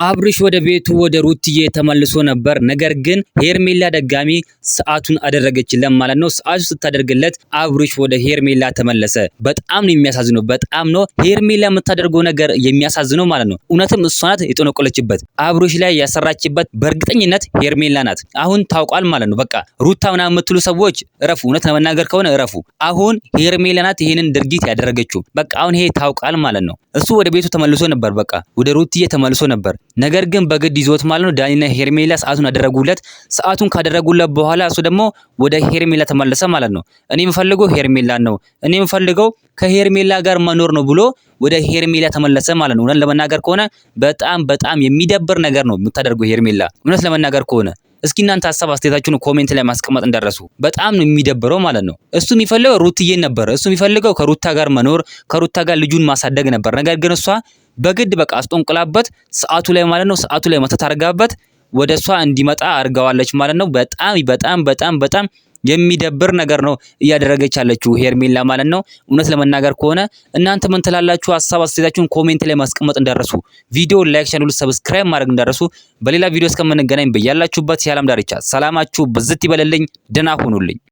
አብርሽ ወደ ቤቱ ወደ ሩትዬ ተመልሶ ነበር። ነገር ግን ሄርሜላ ደጋሚ ሰዓቱን አደረገችለት ማለት ነው። ሰዓቱ ስታደርግለት አብርሽ ወደ ሄርሜላ ተመለሰ። በጣም ነው የሚያሳዝነው። በጣም ነው ሄርሜላ የምታደርገው ነገር የሚያሳዝነው ማለት ነው። እውነትም እሷ ናት የጠነቆለችበት፣ አብርሽ ላይ ያሰራችበት በእርግጠኝነት ሄርሜላ ናት። አሁን ታውቋል ማለት ነው። በቃ ሩታ ምናምን የምትሉ ሰዎች እረፉ። እውነት ለመናገር ከሆነ እረፉ። አሁን ሄርሜላ ናት ይሄንን ድርጊት ያደረገችው። በቃ አሁን ይሄ ታውቋል ማለት ነው። እሱ ወደ ቤቱ ተመልሶ ነበር። በቃ ወደ ሩትዬ ተመልሶ ነበር። ነገር ግን በግድ ይዞት ማለት ነው ዳኒና ሄርሜላ ሰዓቱን አደረጉለት። ሰዓቱን ካደረጉለት በኋላ እሱ ደግሞ ወደ ሄርሜላ ተመለሰ ማለት ነው። እኔ የምፈልገው ሄርሜላን ነው፣ እኔ የምፈልገው ከሄርሜላ ጋር መኖር ነው ብሎ ወደ ሄርሜላ ተመለሰ ማለት ነው። እውነት ለመናገር ከሆነ በጣም በጣም የሚደብር ነገር ነው የምታደርገው ሄርሜላ፣ እውነት ለመናገር ከሆነ። እስኪ እናንተ ሀሳብ አስተያየታችሁን comment ላይ ማስቀመጥ እንዳትረሱ። በጣም ነው የሚደብረው ማለት ነው። እሱ የሚፈልገው ሩትዬን ነበር። እሱ የሚፈልገው ከሩታ ጋር መኖር፣ ከሩታ ጋር ልጁን ማሳደግ ነበር። ነገር ግን እሷ በግድ በቃ አስጠንቁላበት ሰዓቱ ላይ ማለት ነው፣ ሰዓቱ ላይ መተት አድርጋበት ወደ እሷ እንዲመጣ አድርገዋለች ማለት ነው። በጣም በጣም በጣም በጣም የሚደብር ነገር ነው እያደረገች ያለችው ሄርሜላ ማለት ነው። እውነት ለመናገር ከሆነ እናንተ ምን ትላላችሁ? ሀሳብ አስተያየታችሁን comment ላይ ማስቀመጥ እንዳትረሱ፣ ቪዲዮ like፣ channel ኡ subscribe ማድረግ እንዳትረሱ። በሌላ ቪዲዮ እስከምንገናኝ በያላችሁበት የዓለም ዳርቻ ሰላማችሁ ብዝት ይበልልኝ። ደህና ሁኑልኝ።